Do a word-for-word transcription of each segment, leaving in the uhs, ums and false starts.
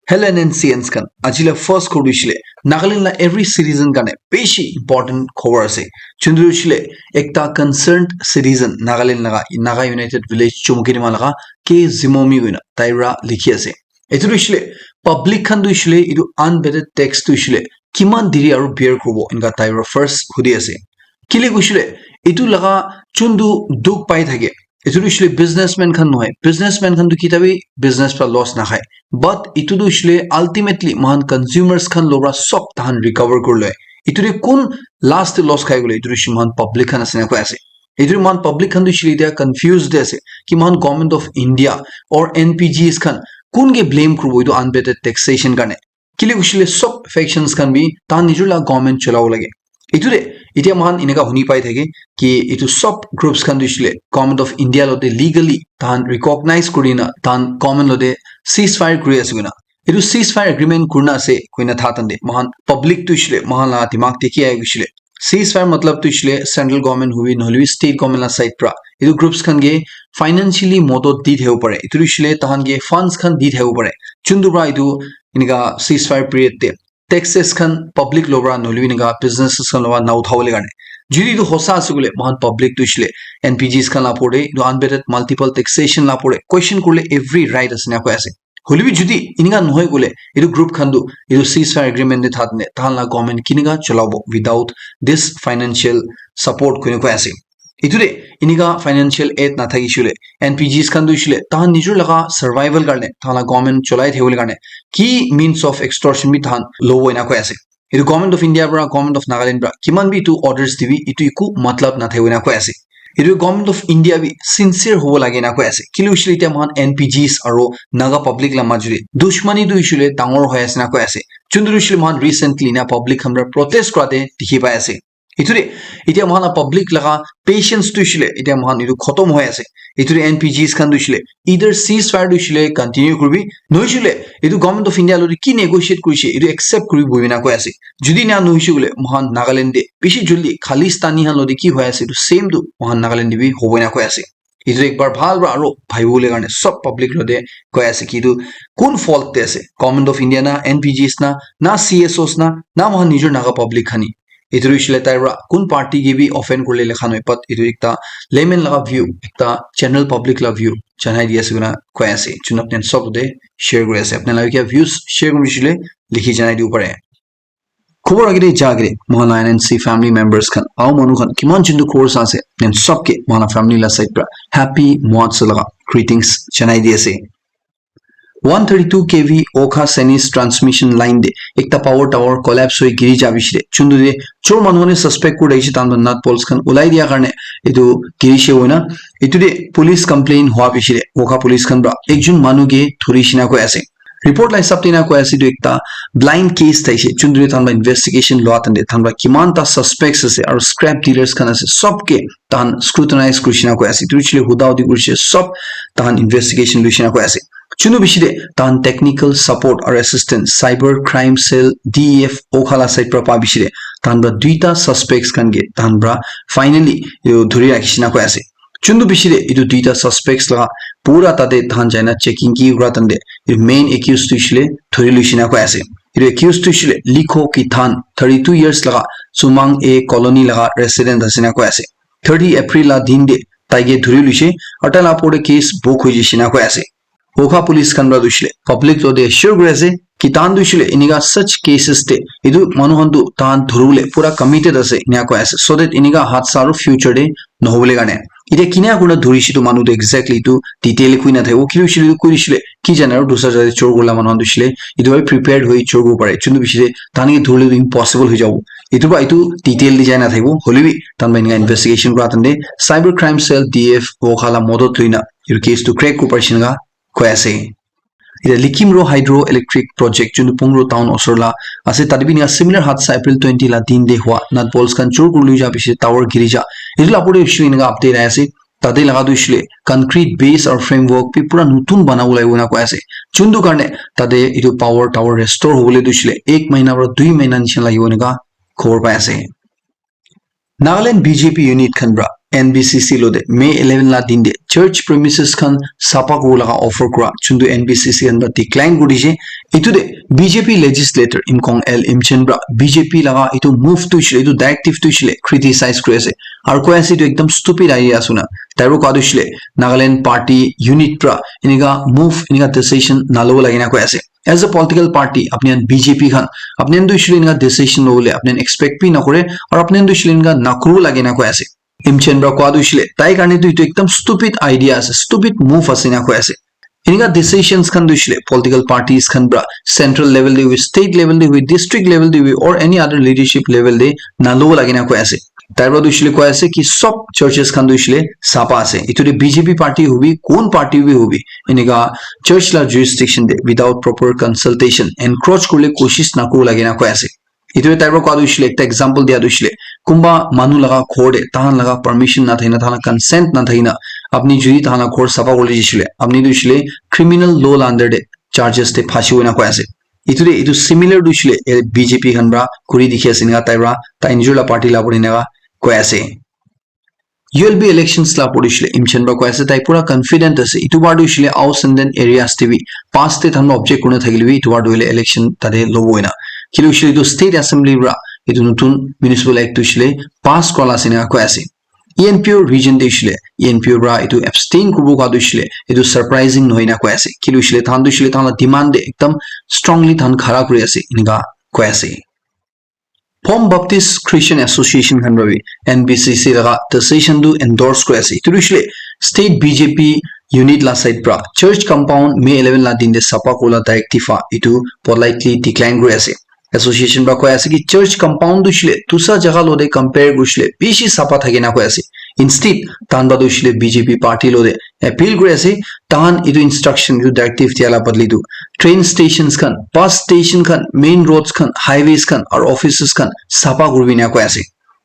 Hello N N C Ns khan, aji la first khobor tu hoishe le, Nagaland la every citizen karne bishi important khobor ase. Chundu tu hoishe le, ekta concerned citizen Nagaland laga, Naga United Village Chumukedima laga K Zimomi koina tai para likhi ase. Etu tu hoishe le, public khan tu hoishe le, etu unbated tax tu hoishe le, kiman diri aru bear kuribo, enka tai para first hudi ase. Kile koishe le, etu laga chundu dukh pai thake, etu tu hoishe le businessman khan nohoi. Businessman khan tu kitabi business pra loss nakhai. But etu tu hoishe le ultimately mohan consumers khan lora sob tahan recover kuri loi. Etu de kun last de loss khai gole, etu tu hoishe mohan public khan ase na koi ase. Etu tu mohan public khan tu hoishe le etia confused de ase ki mohan Government of India or N P Gs khan kun ke blame kuribo etu unbated taxation karne. Kile koishe le sob factions khan bi tahan nijor la government cholabo lage. Etu de, etia mohan eneka huni pai thake ki etu sob groups khan tu hoishe le Government of India lote legally tahan recognize kurina tahan government lote ceasefire kuri ase koina. Etu ceasefire agreement kurina ase koina tha tande mohan public tu hoishe le mohan la dimag te ki ahi koishe le, ceasefire matlab tu hoishe le central government hobi nohole bi state government la side pra etu groups khan ke financially modot di thakibo pare. Etu tu hoishe le tahan ke funds khan di thakibo pare. Chundu pra etu eneka ceasefire period te taxes khan public lobra nohole bi eneka businesses khan lobra na uthawole karne. Jodi etu hosa ase koile, mohan public tu hoishe le N P Gs khan la opor te, etu unbated multiple taxation la opor te question kurle every right ase na koi ase. Hoile bi jodi eneka nohoi koile, etu group khan tu etu ceasefire agreement te tha tande, tahan la government kineka cholabo without this financial support koina koi ase. Etu de eneka financial aid nathakishe le, N P Gs khan tu hoishe le tahan nijor laga survival karne, tahan la government cholai thakibole karne ki means of extortion bi tahan lobo ena koi ase. Etu Government of India pra, Government of Nagaland pra kiman bi etu orders dibi, etu eku matlab nathakibo ena koi ase. Etu Government of India bi sincere hobo lage ena koi ase. Kile hoishe le etia mohan N P Gs aro Naga public la majot de dushmani tu hoishe le dangor hoi ase ena koi ase. Chundu tu hoishe le mohan recently na public khan pra protest kura te dikhi pai ase. Etu de, etia mohan la public laga patience tu hoishe le, etia mohan etu khotom hoi ase. Etu de N P Gs khan tu hoishe le, either ceasefire tu hoishe le continue kuribi, nohoishe le, etu Government of India lote ki negotiate kurishe, etu accept kuribi bohi na koi ase. Jodi na nohoishe koile, mohan Nagaland de bishi joldi Khalistani khan lote ki hoi ase, etu same tu mohan Nagaland de bi hobo na koi ase. Etu ekbar bhal para aro bhabi bole karne sob public lote koi ase ki etu kun fault te ase, Government of India na, N P Gs na, na C S Os na, na mohan nijor Naga public khan hi. Etu tu hoishe le tai para kun party ke bi offend kurile lekha nohoi, but etu ekta layman laga view, ekta general public laga view janai di ase koina koi ase. Chundu apni khan sob lote share kuri ase. Apni laga views share kuri dishile likhi janai dibo pare. Khobor agete ja agete, mohan la N N C family members khan, aru manu khan, kiman chundu khobor sa ase, then sob ke, mohan la family la side pra, happy Muatsa laga greetings janai di ase. One thirty-two K V Okha Senis transmission line de, ekta power tower collapse hoi giri ja bishile, chundu de, chor manu khan suspect kuri rakhishe, tahan nut bolts khan ulai dia karne, etu girishe hoina, etu de police complaint hua bishile, Okha police khan pra, ekjun manu ke dhuri shina koi ase. Report la hisab te ena koi ase, etu ekta blind case thaishe. Chundu de tahan para investigation lua tande, tahan para kiman ta suspects ase, aru scrap dealers khan ase, sob ke tahan scrutinize kurishe na koi ase. Etu hoishe le huda hudi kurishe, sob tahan investigation luishe na koi ase. Chundu bishi de tahan technical support aru assistance, cyber crime cell, D E F, Okha la side para pa bishi de, tahan para duita suspects khan ke tahan para finally etu dhuri rakhishe na koi ase. Chundu bishi de etu duita suspects laga pura tate tahan jaina checking ki kura tande etu main accused tu hoishe le dhuri luishe na koi ase. Etu accused tu hoishe le Likho Kithan, thirty-two years laga Sumang A colony laga resident ase na koi ase. Thirty April la din de tai ke dhuri luishe aru tai la opor de case book hoi jaishe na koi ase. Okha police khan para tu hoishe le public lote assure kuri ase ki tahan tu hoishe le enika such cases te etu manu khan tu tahan dhuribole pura committed ase enika koi ase, so that enika hadsa aru future te nohobole karne. Etia kina kurina dhurishe tu manu tu exactly etu detail koi na thakibo, ki hoishe le tu koi dishe le ki jane aru dusra jate chor kurila manu khan tu hoishe le etu para prepared hoi chor kuribo pare, chundu bishi te tahan ke dhuribole tu impossible hoi jabo. Etu para etu detail te jai na thakibo, hoile bi tahan para enika investigation kura tande cyber crime cell D F Okha la modot loina etu case tu crack kuribo parishe enika koi ase. Etia Likimro Hydroelectric Project, chundu Pungro Town osor la ase, tate bi enika similar hadsa April twenty la din de hua, nut bolts khan chor kuri lui ja bishi tower giri ja. Etu la opor de hoishe le enika update ahi ase, tate laga tu hoishe le concrete base aru framework bi pura notun bana bole hoina koi ase. Chundu karne tate etu power tower restore hobole tu hoishe le ek mahina para dui mahina nishe na lagibo enika khobor pai ase. Nagaland B J P unit khan para N B C C lo de May eleven la din de church premises khan sapa kuru laga offer kura chundu N B C C khan ba decline kuri dishe. Itu de B J P legislator Imkong L Imchen bra B J P laga itu move tu shile, itu directive tu shile criticize kuri ase. Aru koi ase itu ekdam stupid idea ase na. Tai bra koi tu shile Nagaland party unit pra enika move, enika decision nalo lagi na koi ase. As a political party, apni khan B J P khan, apni khan tu shile enika decision lobole apni khan expect bi nakore, aru apni khan tu shile enika nakuru lagi na koi ase. Imchen bra koi tu shile, tai karne tu itu ekdam stupid idea ase, stupid move ase na koi ase. Enika decisions khan tu shile political parties khan bra central level de hui, state level de hui, district level de hui, or any other leadership level de nalo lagi na koi ase. Tai bra tu shile koi ase ki sob churches khan tu shile sapa ase. Itu de B J P party hobi, kun party bi hobi, enika church la jurisdiction de without proper consultation encroach kurle koshish nakuru lagi na koi ase. Itu tai bra koi tu shile ekta example dia tu shile, kumba manu laga ghor de tahan laga permission na thakina, tahan la consent na thakina apni jodi tahan la ghor sapa kurle jishile, apni tu shile criminal law la under de charges de phasi hoina koi ase. Itu de itu similar tu shile B J P khan bra kuri dikhi ase enika tai bra tai nijor la party la pori enika koi ase. U L B elections la pori shile Imchen bra koi ase tai pura confident ase itu bar tu shile Ausenden areas te bi past te tahan object kurina thakile bi itu bar tu hoile election tate lobo hoina. Kile shile itu state assembly bra itu notun municipal act tu shile pass kora la ase enika koi ase. E N P O region te shile E N P O bra itu abstain kuribo koi tu shile itu surprising nohoi na koi ase. Kile shile tahan tu shile tahan la demand de ekdam strongly tahan khara kuri ase enika koi ase. Phom Baptist Christian Association khan bra bi N B C C laga decision tu endorse kuri ase. Itu tu shile state B J P unit la side bra church compound May eleven la din de sapa kura la directive a itu politely decline kuri ase. Association bra koi ase ki church compound tu shile dusa jaga lo de compare kuri shile bishi sapa thake na koi ase. Instead, tahan bra tu shile B J P party lo de appeal kuri ase, tahan itu instruction, itu directive dia la badli tu train stations khan, bus station khan, main roads khan, highways khan, aru offices khan sapa kuribi na koi ase.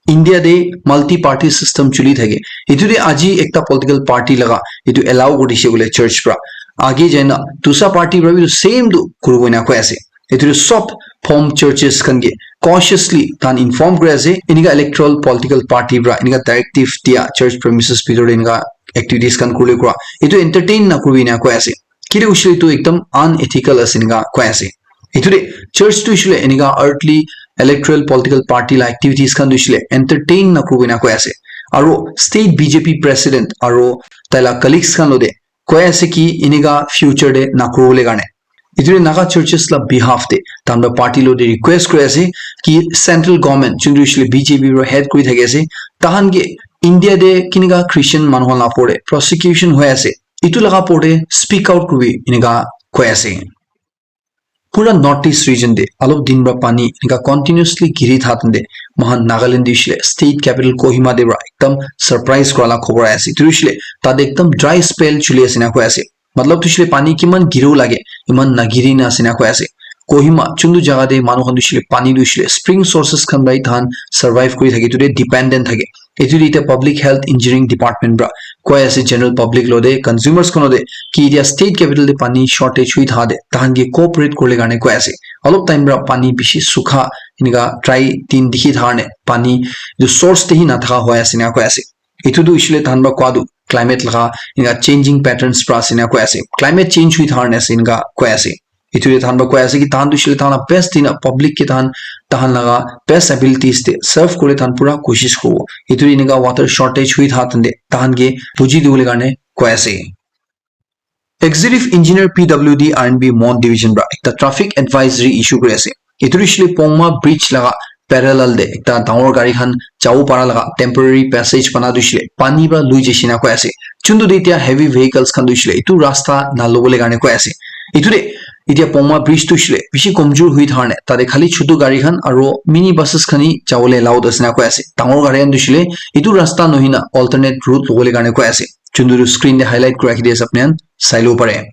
India de multi party system chuli thake. Itu de aji ekta political party laga itu allow kuri dishe bole church pra. Age jaina dusa party pra bi itu same tu kuribo na koi ase. Itu de sob Phom churches khan ke cautiously tahan inform kuri ase. Enika electoral political party pra enika directive dia church premises bitor de enika activities khan kurle kura itu entertain na kuribi na koi ase. Kile hoishe itu ekdam unethical ase enika koi ase. Itu de church tu hoishe enika earthly electoral political party la activities khan tu hoishe entertain na kuribi na koi ase. Aru state B J P president aru tai la colleagues khan lo de koi ase ki enika future de na kuribole karne. Itu de Naga churches la behalf de tahan la party lo de request kuri ase ki central government chundu hoishe B J P pra head kuri thaki ase, tahan ke India de kinika Christian manu khan la opor de persecution hoi ase, itu laga opor de speak out kuribi enika koi ase. Pura North East region de alop din pra pani enika continuously giri thakte moikhan Nagaland de hoishe state capital Kohima de pra ekdam surprise kura la khobor ahi ase. Itu hoishe tate ekdam dry spell chuli ase na koi ase. Matlab tu hoishe pani kiman giribo lage, iman nagiri na ase na koi ase. Kohima chundu jaga de manu khan tu hoishe pani tu hoishe spring sources khan pai tahan survive kuri thake, itu de dependent thake. Itu de ite public health engineering department pra koi ase general public lo de, consumers khan lo de ki ite state capital de pani shortage hui thakte tahan ke cooperate kuribole karne koi ase. Alop time pra pani bishi sukha enika dry din dikhi thakne pani itu source te hi na thaka hoi ase na koi ase. Itu tu hoishe tahan pra koi tu climate laga enika changing patterns pra ase na koi ase. Climate change hui thakne ase enika koi ase. Itu de tahan pra koi ase ki tahan tu hoishe tahan la best dina public ke tahan, tahan laga best abilities de serve kuribole tahan pura koshish kuribo. Itu de enika water shortage hui thakte tahan ke buji dibole karne koi ase. Executive Engineer P W D R and B Mon Division pra ekta traffic advisory issue kuri ase. Itu hoishe Pongma bridge laga parallel de ekta dangor gari khan jabo para laga temporary passage bana tu hoishe pani pra lui jaise na koi ase. Chundu de itya heavy vehicles khan tu hoishe itu rasta na lobole karne koi ase. Itu de itya Pongma bridge tu hoishe bishi komjor hui thakne tate khali chutu gari khan aro mini buses khan hi jabole allowed ase na koi ase. Dangor gari khan tu hoishe itu rasta nohoi na alternate route lobole karne koi ase. Chundu tu screen de highlight kuri rakhi di ase, apni khan sai lobole pare.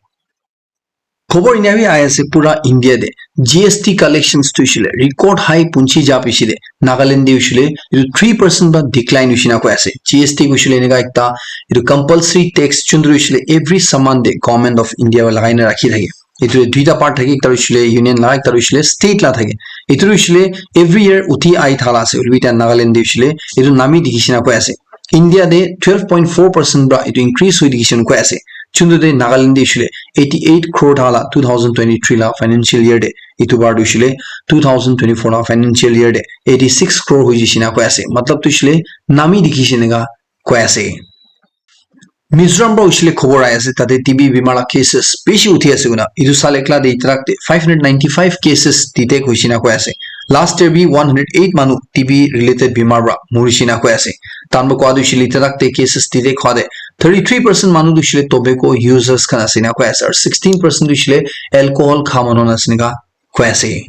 Khobor enia bi ahi ase pura India de G S T collections tu hoishe record high punchi ja piche de Nagaland de hoishe itu three percent pra decline hoishe na koi ase. G S T hoishe enika ekta itu compulsory tax chundu hoishe every saman de Government of India para lagai na rakhi thake. Itu duita part thake, ekta hoishe union la, ekta hoishe state la thake. Itu hoishe every year uthi ahi thala ase. Hoilebi itya Nagaland de hoishe itu nami dikhi shina koi ase. India te twelve point four percent pra etu increase hoi dikhi shina koi ase. Chundu te Nagaland te shile eighty eight crore thala two thousand twenty three la financial year te, etu bar tu shile two thousand twenty four la financial year te eighty six crore hoi jishina koi ase. Matlab tu shile nami dikhi shina ka koi ase. Mizoram pra ushile khobor ahi ase, tate T B bimar la cases bishi uthi ase kuna. Etu sal ekla de itarak te five hundred ninety five cases detect hoishe na koi ase. Last year bi one hundred eight manu T B related bimar pra morishe na koi ase. Tan ba kwa du shile itarak te cases detect hwa de thirty three percent manu du shile tobacco users khan ase na koi ase. Aru sixteen percent du shile alcohol kha manu ase na koi ase.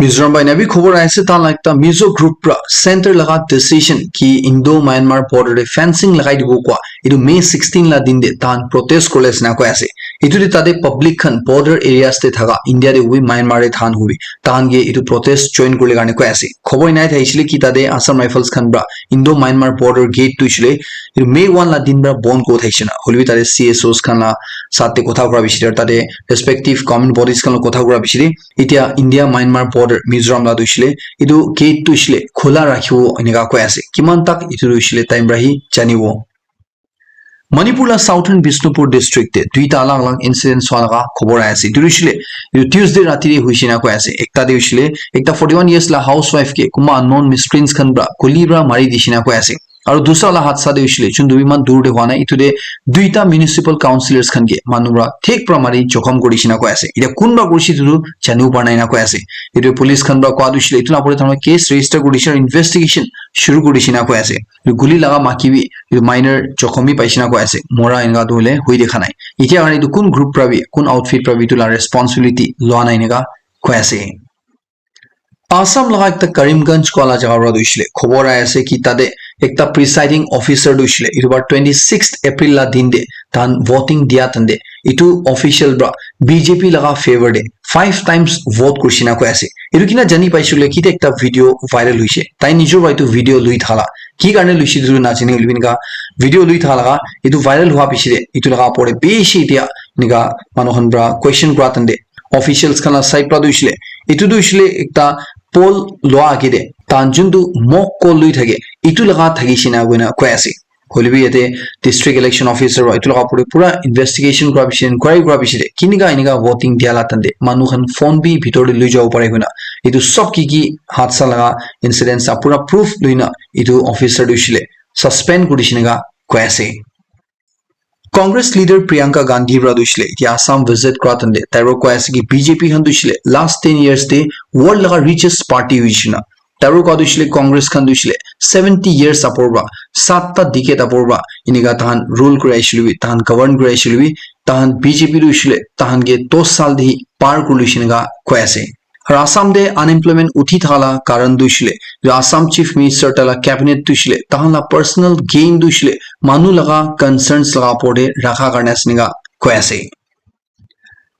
Mizoram bai na bi khobor ahi ase, tan la ekta Mizo group pra center laga decision ki Indo Myanmar border te fencing lagai dibo kwa, etu May sixteen la din te tan protest kore ase na koi ase. Etu te tate public khan border areas te thaka India te hobi Myanmar te than hobi tan ke etu protest join kore karne koi ase. Khobor inai thaisile ki tate Assam Rifles khan pra Indo Myanmar border gate tu shile etu May one la din pra bon ko thaishe na. Hoilebi tate C S Os khan la sat te kotha kura bishi de, tate respective government bodies khan la kotha kura bishi de, Itya India Myanmar border Mizoram la tu shile etu gate tu shile khula rakhibo enika koi ase. Kiman tak etu tu shile time pra hi janibo. Manipur la Southern Bishnupur district te duita alag alag incidents hwa laga khobor ahi ase. Etu tu shile etu Tuesday rati te hoishe na koi ase. Ekta te shile ekta forty one years la housewife ke kuma unknown miscreants khan pra guli pra mari dishe na koi ase. Aru dusra la hadsa te hoishile, chuntu bi iman dur te hwa nai, etu te duita municipal councillors khan ke manu pra thik pra mari jokhom kuri shina koi ase. Etia kun pra kurishi etu tu janibo para nai na koi ase. Etu police khan pra koa tu hoishile, etu la opor te case register kuri dishi aru investigation shuru kuri dishi na koi ase. Etu guli laga maki bi etu minor jokhom bi pai shina koi ase. Mora enka tu hoile hoi dekha nai. Etia karne etu kun group pra bi, kun outfit pra bi etu la responsibility lua nai eneka koi ase. Assam laga ekta Karimganj koa la jaga para tu hoishile khobor ahi ase ki tate ekta presiding officer tu hoishile etu bar twenty sixth April la din te tan voting dia tan te etu official para B J P laga favor te five times vote kurishina koi ase. Etu kina jani paishe koile ki ekta video viral hoishe. Tai nijor para etu video lui thala. Ki karne luishe etu najane hoilebi enika video lui thala laga etu viral hua piche te etu laga opor te bishi etia enika manu khan para question kura tan te officials khan la side pra tu hoishile etu tu hoishile ekta poll lua age te tan juntu mock call lui thake etu laga thakishe na koina koi ase. Hoilebi yate district election officer pra etu laga opor te pura investigation kura piche, inquiry kura piche te kinika enika voting dia la tan te manu khan phone bi bitor te lui jabo pare koina etu sob ki ki hadsa laga incidents la pura proof lui na etu officer tu hoishile suspend kuri dishi enika koi ase. Congress leader Priyanka Gandhi para tu hoishile etia Assam visit kura tan te tai para koi ase ki B J P khan tu hoishile last ten years te world laga richest party hoishina. Tai para koi tu hoishile Congress khan tu hoishile seventy years apor para, satta decade apor para enika tahan rule kuri aishile bi, tahan govern kuri aishile bi, tahan B J P tu hoishile tahan ke dos saal te hi par kuri luishe enika koi ase. Aru Assam te unemployment uthi thaka la karan tu hoishile, etu Assam Chief Minister tai la cabinet tu hoishile, tahan la personal gain tu hoishile, manu laga concerns laga opor te rakha karne ase enika koi ase.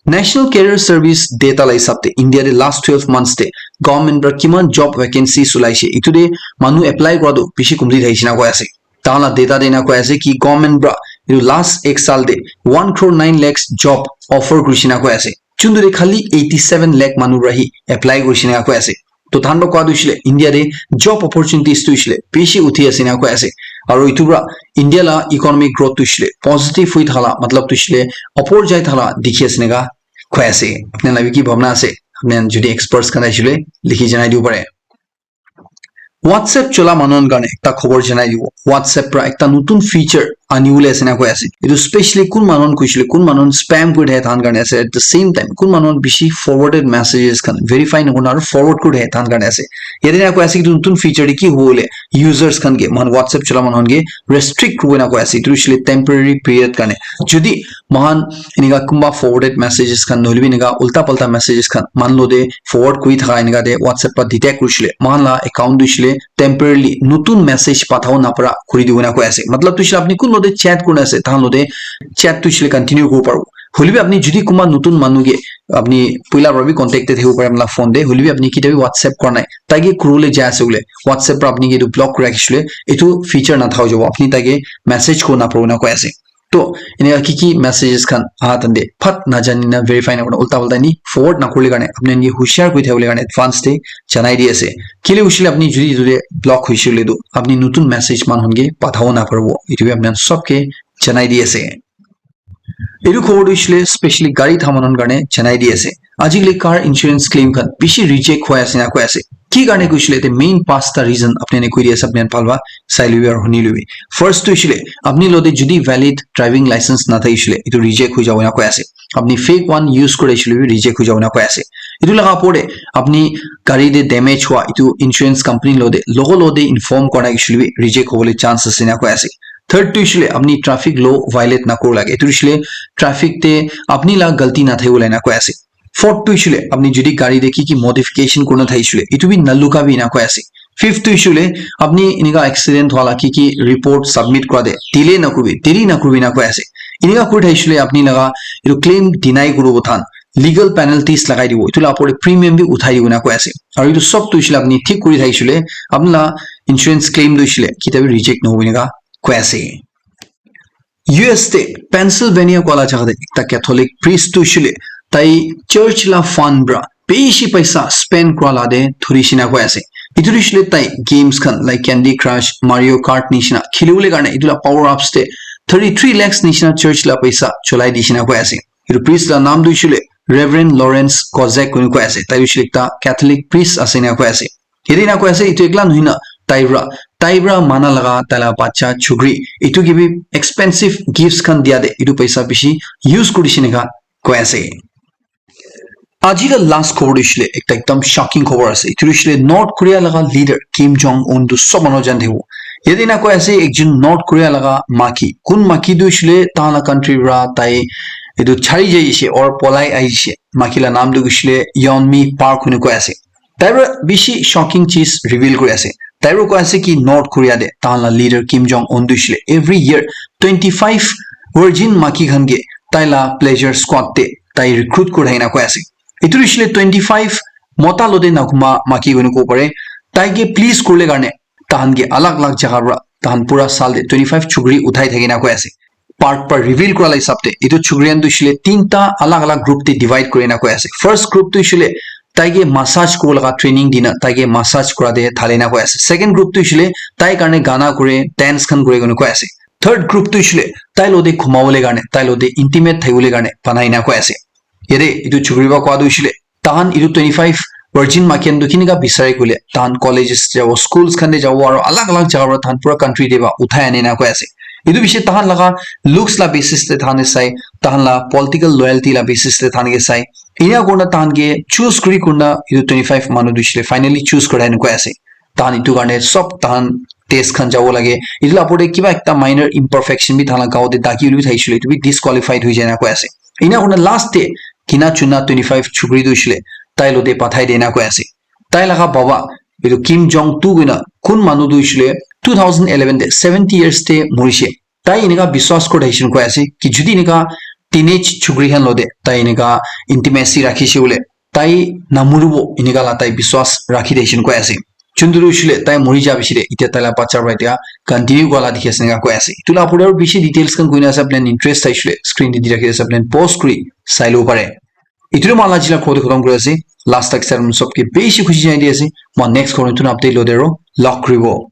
National Career Service data la hisab te India te last twelve months te government para kiman job vacancies ulaishe, etu te manu apply kura tu bishi kumti thakishi enika koi ase. Tahan la data te enika koi ase ki government para etu last ek saal te one crore nine lakhs job offer kurishi enika koi ase. Chuntu te khali eighty seven lakh manu para hi apply kurishi enika koi ase. To tahan para koi tu hoishile India te job opportunities tu hoishile bishi uthi ase enika koi ase. Aru etu para India la economic growth tu hoishile positive hoi thaka la matlab tu hoishile upor jai thaka la dikhi ase enika koi ase. Apni khan la bi ki bhabna ase? Apni khan jodi experts khan aishile likhi janai dibo pare. WhatsApp chola manu khan karne ekta khobor janai dibo. WhatsApp para ekta nutun feature ani bole ase enika koi ase. Etu specially kun manu khan koishile, kun manu khan spam kuri thake tahan karne ase. At the same time, kun manu khan bishi forwarded messages khan verify nakurina aru forward kuri thake tahan karne ase. Yate enika koi ase ki etu nutun feature te ki hobo hoile users khan ke, moikhan WhatsApp chola manu khan ke restrict kuribo enika koi ase. Etu hoishile temporary period karne. Jodi moikhan enika kunba forwarded messages khan nohoile bi enika ulta palta messages khan moikhan logote forward kuri thaka enika te WhatsApp para detect kurishile, moikhan la account tu hoishile temporarily nutun message pathabo napara kuri dibo enika koi ase. Matlab tu hoishile apni kun logote chat kurina ase, tahan logote chat tu hoishile continue kuribo paribo. Hoilebi apni jodi kunba nutun manu ke apni puila para bi contacted thakibo pare apni la phone te, hoilebi apni ketia bi WhatsApp kura nai, tai ke kuribole jai ase koile WhatsApp para apni ke etu block kuri rakhishile etu feature nathaka hoi jabo, apni tai ke message kuribo naparibo enika koi ase. To eneka ki ki messages khan aha tande phat najani na verify na kurna ulta pulta ni forward na kurle karne apni khan ke hushiyar kuri thabole karne advance te janai di ase. Kile hoishe le apni jodi etu te block hoishe le tu apni nutun message man hon ke pathabo na paribo. Etu bi apni khan sob ke janai di ase. Etu khobor tu hoishe le specially gari tha man hon karne janai di ase. Ajikali car insurance claim khan bishi reject hoi ase na koi ase. Ki karne koishe le te main pasta reason apni khan ke koi di ase, apni khan bhal para sai lobi aru huni lobi. First tu hoishe le apni lote jodi valid driving license na thakishe le etu reject hoi jabo na koi ase. Apni fake one use kuri shile bi reject hoi jabo na koi ase. Etu laga opor te apni gari te damage hua etu insurance company lote logo lote inform kora na shile bi reject hobole chance ase na koi ase. Third tu hoishe le apni traffic law violate na kori lage. Etu hoishe le traffic te apni la galti na thakibole na koi ase. Fourth tu hoishe le apni jodi gari te ki ki modification kurna thakishe le etu bi na luka bi na koi ase. Fifth tu hoishe le apni enika accident hua la ki ki report submit kora te delay na kuribi, deri na kuribi na koi ase. Enika kuri thakishe le apni laga etu claim deny kuribo than legal penalties lagai dibo. Etu la opor te premium bi uthai dibo na koi ase. Aru etu sob tu hoishe le apni thik kuri thakishe le apni la insurance claim tu hoishe le kitia bi reject na hobo enika koi ase. U S te Pennsylvania koa la jaga te ekta Catholic priest tu hoishe le tai church la fund pra bishi paisa spend kura la te dhuri shina koi ase. Etu tu hoishe le tai games khan like Candy Crush, Mario Kart nishina khilibole karne etu la power ups te thirty three lakhs nishina church la paisa cholai di shina koi ase. Etu priest la naam tu hoishe le Reverend Lawrence Kozak koi koi ase. Tai hoishe le ekta Catholic priest ase na koi ase. Yate na koi ase etu ekla nohoi na tai pra tai pra mana laga tai la bacha chukri etu ke bi expensive gifts khan dia de etu paisa bishi use kuri shina koi ase. Aji la last khobor tu hoishe le ekta ekdam shocking khobor ase. Etu tu hoishe le North Korea laga leader Kim Jong Un tu sob manu jan thakibo. Yate na koi ase ekjon North Korea laga maki. Kun maki tu hoishe le ta la country pra tai etu chari jai ase or polai ahi ase. Maki la naam tu hoishe le Yeonmi Park koi koi ase. Tai pra bishi shocking cheez reveal kuri ase. Tai pra koi ase ki North Korea te tahan la leader Kim Jong Un tu hoishe le every year twenty five virgin maki khan ke tai la pleasure squad te tai recruit kuri thakina koi ase. Etu hoishe le twenty five mota lote nakuma maki koi koi pare. Tai ke please kurle karne tahan ke alag alag jaga pra tahan pura sal te twenty five chukri uthai thakina koi ase. Park pra reveal kura la hisab te etu chukri khan tu hoishe le tinta alag alag group te divide kuri na koi ase. First group tu hoishe le tai ke massage kura laga training dina tai ke massage kura te thale na koi ase. Second group tu hoishe le tai karne gana kure, dance khan kure koi ase. Third group tu hoishe le tai lote khumabole karne, tai lote intimate thakibole karne banai na koi ase. Yate etu chukri pra koi tu hoishe le tahan etu twenty five virgin maki khan tu kinika bisari koile tahan colleges te jabo, schools khan te jabo aru alag alag jaga pra tahan pura country te pra uthai ani na koi ase. Etu bishi tahan laga looks la basis te tahan ke sai, tahan la political loyalty la basis te tahan ke sai. Ena kurna tahan ke choose kuri kurna etu twenty five manu tu hoishe le finally choose kura na koi ase. Tahan etu karne sob tahan test khan jabo lage. Etu la opor te kiba ekta minor imperfection bi tahan la gao te dagi uli bi thaishe le etu bi disqualified hoi jai na koi ase. Ena kurna last te kina chuna twenty five chukri tu hoishe le tai lote pathai de na koi ase. Tai laga baba etu Kim Jong Tu koina kun manu tu hoishe le two thousand eleven te seventy years te morishe. Tai enika biswas kuri thakishe koi ase ki jodi enika teenage chukri khan lote tai enika intimacy rakhishe bole tai namuribo enika la tai biswas rakhi thakishe koi ase. Chuntu tu hoishe le tai mori ja bishi de etia tai la bacha para etia continue kura la dikhi ase enika koi ase. Etu la opor te aru bishi details khan koina ase, apni khan interest thaishe le screen te di rakhi ase, apni khan pause kuri sai lobo pare. Etu tu moi la aji la khobor tu khotom kuri ase. Last tak sir sob ke bishi khushi janai di ase. Moi next khobor tu update lo de ro log kuri bo.